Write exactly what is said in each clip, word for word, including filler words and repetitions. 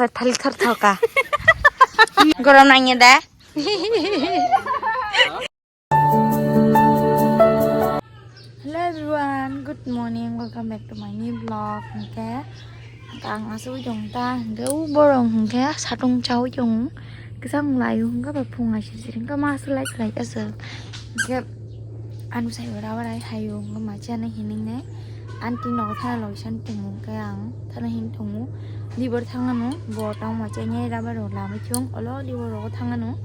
Thalik thar thoka. Gorom nangya da. Hello everyone, good morning, welcome back to my new vlog. Hingke ang asugwi tong ta, hingke u borong hingke satung chawi tong, kesang layu hingke ba phung asir sir hingke ma asu lai lai asuk. Hingke anu sai ora ora hayu hingke ma chana hining ne. Aunty nogo thana logi san tongo, khe ang thana hin tongo. Dibor thangano, bo tangma chenya rubber rok lamai chwng, olo dibor rogo thangano.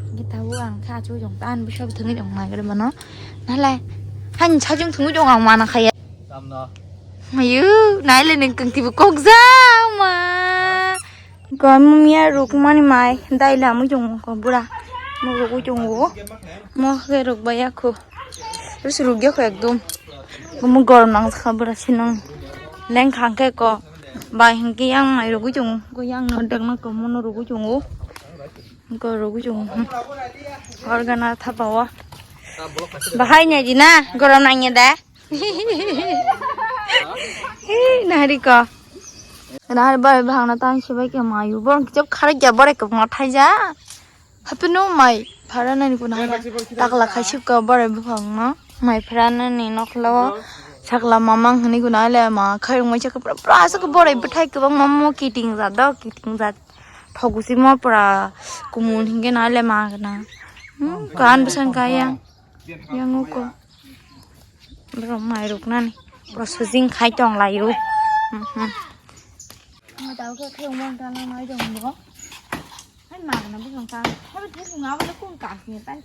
Hingke tabuk ang khe achuk jong tan bwswk thwngwi tong nai gari mano. Nalai, han sajung thwngwi tong ang mana khaya. Tamno. Mayu, naile ning kang tibu kok jama. Ko mumia rukmani mai dai lamwi tongo ko bura. Mo rugwi tongo. Mo khe rukbaya kho. Rus rugya kho ekdom. Mo gorom nang kha bura sinang. Leng khang khe ko. Bai hingke yang mai rugwi tongo. Ko yang no dek no ko mo no rugwi tongo. Ko rugwi tongo. Organa thapawa. Bahai ne dina gorom nang ya da. Hei, nahari ko. Nahari bai bahang na tang sibai ke mayu. Borong kichap kharai ya bore ke mo thaija. Hape no mai phara nani kuna hala. Takla khai sip ka bore buphang no. Mai phara nani nokla o. Sakla mamang hani kuna le ma khairung mai chak pra pra sa ka bore bithai ka bang mamo kiting za do kiting za. Thogusi mo pra kumun hinge na le ma kana. Hmm, kan busan kaya. Yang uko. Borok mai ruknani. Processing khai tong laio. Mhm. Ang tau khe khe umang tana mai jong bo. Hai ma na bujong ta. Hai bujong abo le kun ka ni tai.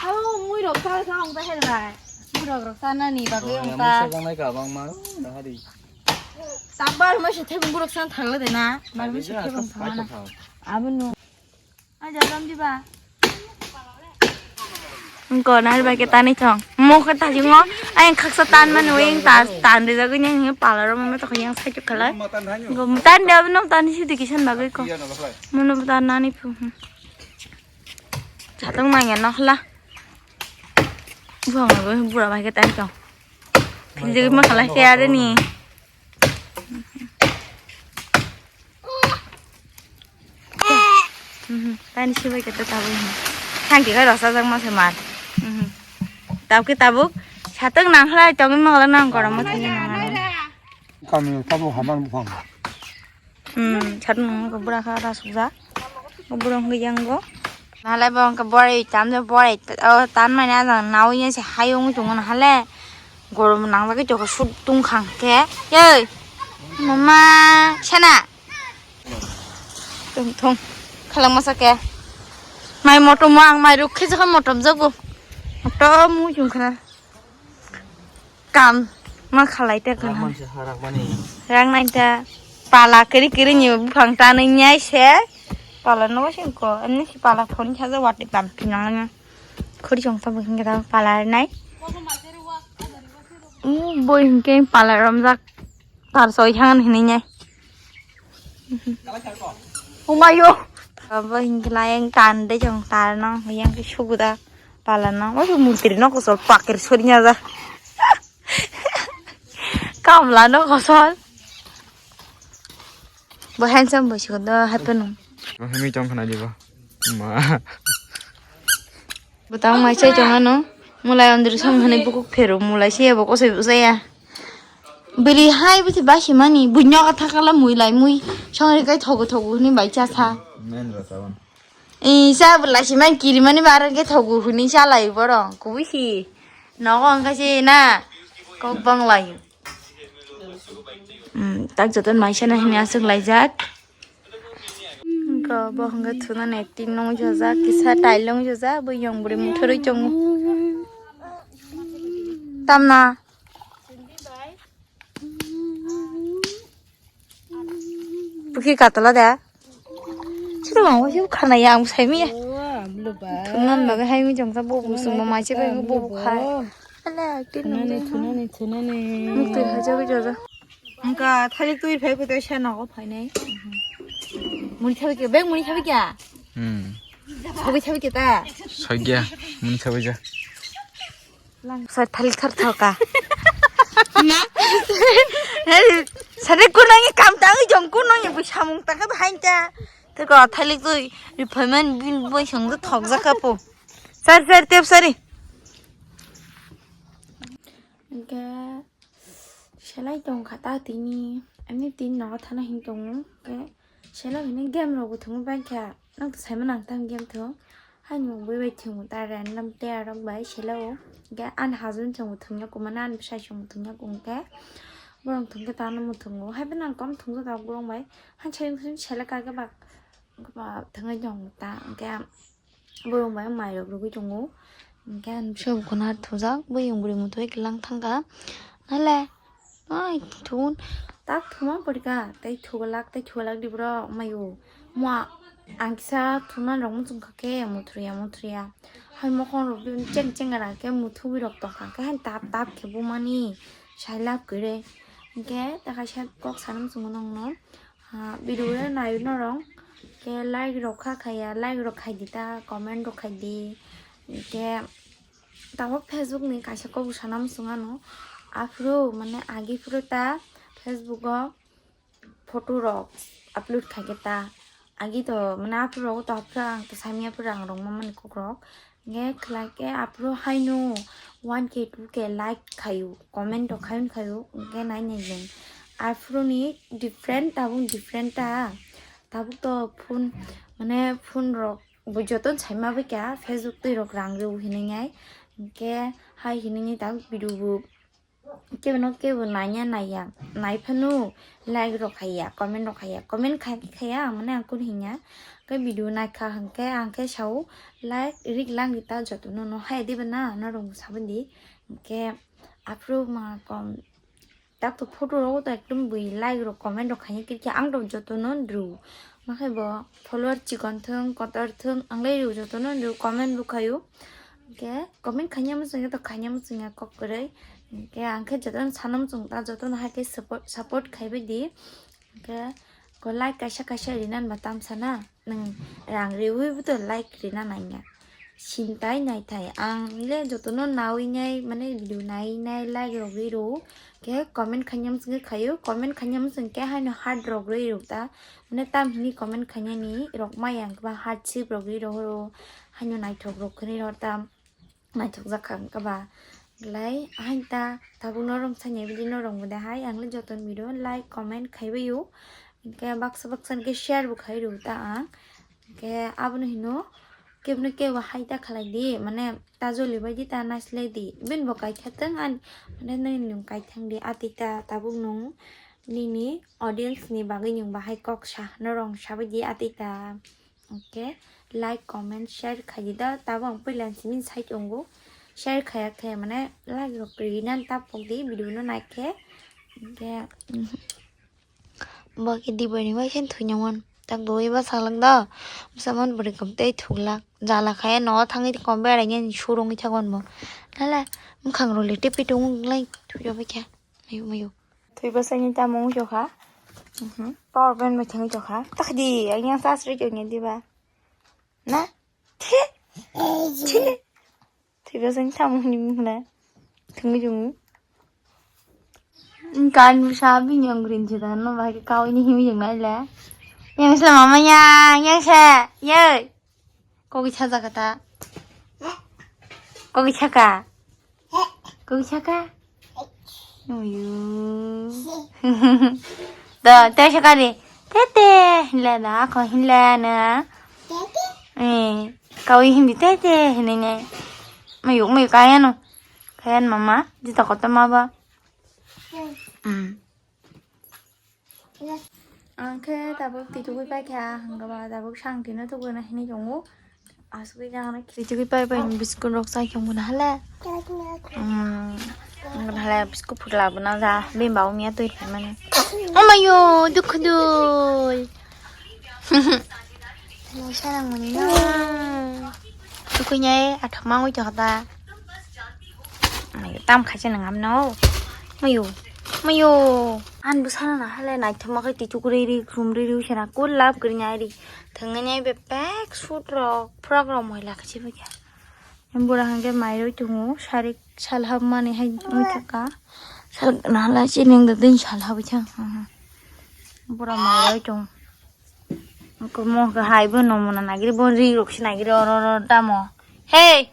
Abo mui rok ta sa ong ta hai bai. Mui rok rok ta na ni ba ge ong ta. Sa jang nai ka bang ma. Na hari. Tabar mai se thebung borok san thangla de na. Mai se thebung thangla na. Abo no. Aja dam diba. Engko nari bai ke tani thong. Mo ke ta jingo. Ai khaksa tan manu ing ta tan de jago nyang pala ro mo to yang sai chuk khala. Engko tan de abno tan si de kisan bagoi ko. Mono tan nani phu. Chatang manya nokhla. Buang bagoi bura bai ke tani thong. Philde ma khala ke are ni. Mhm. Tani sibai kete tabuk. Thangki kai rasa jak ma se mar. Mhm. Tabuk ke tabuk. Satung nang khlai tongwi ma khala nang korom ma thangwi nang. Kami tabuk hamar buphang. Hmm, satung nang ko bura kha rasuk jak. Ko bura hwnwi yang go. Nalai bo hwnka borai tam de borai o tan mani ajang nawi se hayung tongo nahale. Gorom nang lagi joko sut tung khang ke. Yoi. Mama sana. Tung tung. Khalang masa ke. Mai motom ang mai ruk khe jaka motom jago. Motom mu jung khana. Kam ma khalai ta kana. Rang nai ta pala kiri kiri ni buphang ta nai nyai se. Pala no sing ko ani si pala thon cha ja wati pam pinang na. Khori chong ta bukhing ta pala nai. U boi hingke pala rom jak tar soi hangan hini nyai. Umayo. Abo hingke layang tan de chong tar no yang ke suguda. Pala no, obo murti no kosol pakir sori nya ja. Kamla no kosol. Bo handsome bo siko do hape no. Bo hemi tong khna dibo. Ma. Botang mai chai tong ano. Mulai ondri song hane bukuk phero mulai se bo kosoi bo saya. Biri hai biti basi mani bunyo ka thakala mui lai mui. Song ri kai thogo thogo ni bai cha sa. Men ra tawan. Isa bwlai si man kiri mani bara khe thogo hwnwi salai borok kubui si nogo wngkha se na kok bang lai. Hmm, tak joto mai sana hini aswk laijak. Wngkha bo hwnkhe thunani acting nung jajak kisa tailung jajak bo yong bwrwi mutharwi tongo. Tamna. Bukhi katala da. Sila bang wajib khana yang sai mi. Thunan bagai hai mi jong sa bobu sung ma mai se bai bobu khai. Ala tin nang thunani thunani. Mukti haja ko jaga. Angka thali tui phai ko to sha na ko phai nai. Muni thabi ke beng muni thabi kya? Hmm. Thabi thabi ke ta. Sagya muni thabi ja. Sa thalik thar thoka. Na. Sari kunangni kam tangwi jong kunangni bo samung tangkhe bahai ta. Tei ko thalik twi riphaimani bini boi song thokjak kha po. Sari sari tep sari. Hingke selai tong kha ta tini. Ani tin nogo thana hin tongo. Hingke selai hini game rok bo thwngwi bai kha. Nang to saimano ang tam game thwng. Haini mung bui bai thwngwi ta random player rok bai selai o. Hingke ani husband chwngbo thwngya kumano ani bwsai chwngbo thwngya kung khe. Borok thwngkhe tano muthungo. Hai phano ang kom thwngsa tabuk borok bai. Hai chayung chayung selek kha khe ba, ba thwngwi tong ta. Hingke borok bai mairok rwgwi tongo. Hingke ang bwsai bukhuna thujak, buyung bwrwi muthungwi kwlang thangkha. Nale, ai, thun, tak thuma porikha. Tei thuglak, tei thuglak di borok maio. Mua, ang kisa thunani rok muchung kha khe muthriya, muthriya. Hai mokon rok cheng cheng ra khe muthubwi rok tong kha khe hai tap tap khe bumani. Sai lab kwrwi. Hingke ta kaisa kok sana muchungo nongno. Ha, video o nai norong. Ke like rok kha khaya, like rok khai di ta, comment rok khai di. Hingke tabuk Facebook ni kaisa kok sana muchung ano. Aphuru mane agi phuru ta Facebook o photo rok upload khai khe ta. Agi to mane aphuru rok to aphuru ang to samya phuru ang rong mamani kok rok. Nge khlai khe aphuru haino one K two K like khayu, comment rok khayu khayu, nge nai nai jeng. Aphuru ni different, tabuk different ta. Tabuk to phone, mane phone rok bo joto saima bai kha, Facebook twi rok rang rw hinwi ngai. Hingke hai hinwi tabuk video bo kebo no kebo naiya naiya, nai phano like rok khaiya, comment rok khaiya, comment khai khe khaiya, ang mane ang kunu hinya. Khe video naikha hwnkhe ang khe sao like rik lang di ta joto no no hai diba na norok sabo di. Hingke aphuru ma kom tak to photo rok to ekdom bui like rok comment rok khaini khe ang rok joto no rw. Ma khe bo follower chikon thung kotor thung ang lai rw joto no rw comment bo khayu. Hingke comment khaina muchungya to khaina muchungya kok kwrwi. Hingke ang khe jotono sana muchung ta jotono hai khe support, support khaibai di. Hingke ko like kaisa kaisa rinani ba tamsa na nwng rang riwi bo to like rina nangya. Sintai naithai ang le jotono nawi nai mane video nai nai like rogwi rw. Khe comment khaina muchungwi khayu, comment khaina muchung khe haino heart rogwi rw ta. Mane tam hini comment khainani rok ma yang khe ba heart shape rogwi rw. Haino naithok rok khwnwi rw ta. Naithokjak kha wngkha ba. Belai ahai ta tabuk norok saini bidi norok bo de hai ang le joto ni video like comment khaibai o. Hingke baksa baksa hingke share bo khai rw ta ang. Hingke abono hino kebno kebo hai ta khlai di mane ta joli bai di ta naislai di bini bo kaitha tong ani mane nini nwng kaithang di ati ta tabuk nwng nini audience ni bagwi nwng bahai kok sa norok sabai di ati ta. Hingke like, comment, share khai di da. Tabuk ang puila simi side tongo. Share khaya khe mane like rok rinani ta pok di video no nai khe. Hingke, mhm. Bo khe di bai ni bai khe thwinyaman. Tak doi ba salak da. Bwsa man bwrwi kom tei thuklak. Jala khai no thangwi kom berai ni surungwi thakon bo. Nala bwkhang rok le tepi tongo lai thuya bai khe. Mayu, mayu. Thwi bwsai ni tamo wngwi tokha. Mhm. Power bank bai thangwi tokha. Takhdi, ang yang sa sri tongya diba? Na? Thi? Thi? Thwi bwsai ni tamo hwnwi mungna. Thangwi tongo. Kan bwsa bini yang green jeda no bahai khe kaui ni himwi yang nai le. Yang sla mama yang, yang se. Ye. Kogwi sajak ta. Kogwi saka. Kogwi saka. Uyu. Da, te saka de. Tete, hinla da, ko hinla na. Eh, kau hindi tete, hinne. Mayuk, mayuk kaya no. Kaya mama, di takot ma ba. Hmm. Ang khe tabuk twi tugwi paikha, hwnkhe ba tabuk sang tino tugwi na hinwi tongo. Asugwi jagano khiri tugwi pai pai biskut rok chai khe muna hale. Muna hale biskut phutla buna ja bini ba ongya twi phaimani. Omayo dukhu dui. Nai sarang mani no. Tukunyai athama wngwi tongkha ta. Mayo tam khaisa nang amno. Mayo. Mayo. An bwsano na hale naithoma khe tituk ri ri khrum ri ri sena kul lab gri nyai ri. Thangani be pek suit rok frok rok moila khachi bwkha. Bura hangke mairoi tongo sarik sal hapmani hai wngkha. Nala chini wngda din sal habai chang. Bura mai roi chong. Ko mo ko hai bo no mona nagiri bo ri rok si nagiri oro oro damo. Hey.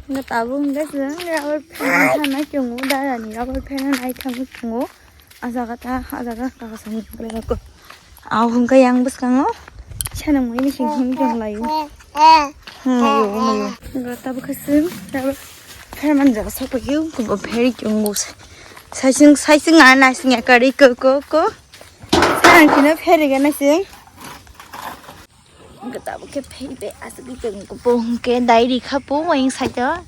Nga tabuk hingke sila rubber plant sana chungo dara ni rubber plant nai thango chungo. Ajaga ta ajaga kaka song kale ko. Au hingke yang bwskango. Sana mui ni sing hing jong layo. Hmm, mayo, mayo. Nga tabuk khasin rubber plant man jaga sok payo ko pheri chungo. Saising saising ana sing akari ko ko ko. Sana kina pheri gana sing. Gata bo khe phai be aswk khe bo hwnkhe dai rikha po ayang side o.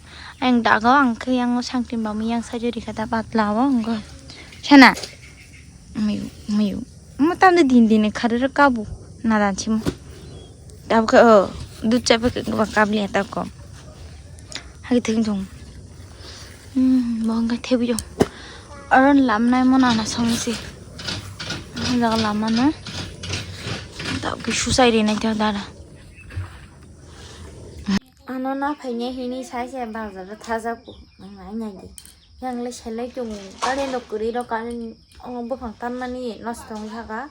Ayang dago ang khe yang sangtin bamwi yang side o rikha da patla o wngkha. Sana. Mayu, mayu. Mo tamde din din khare ro kabu. Nadan chimo. Tabuk khe o dut chapai khe ba kabli ata ko. Hagi theng thong. Hmm, bo hwnkhe thebwi o. Oro lamnai mo nana song se. Jaga lama no. Tabuk khe susai rinai ta dara. Ano na phaine hini sai se bazar o thajak bo. Nang nai nai di. Yang le selai tongo. Kare lo kwrwi ro kare o buphang tanmani nosto wngwi thaka.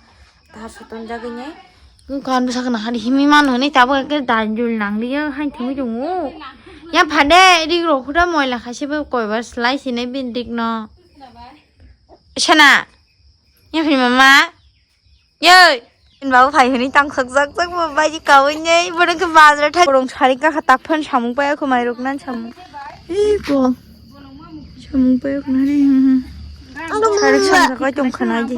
Tahar soton jagwi nai. Kan bwsa khna hari himi mano hinwi tabuk ekhe dan jul nangliya hain thangwi tongo. Ya phade ri rok khuda moila khaise bo koibar slai sinai bin dik no. Sana. Ya phai mama. Yoi. Bin babu phai hinwi tang sak sak sak bo baji kawin nai. Bono khe bazar thai. Borong sari ka kha tak phan samung paya khumai rok nan samung. Ih, bo. Samung paya khumai ri. Sari samung ka tong khana di.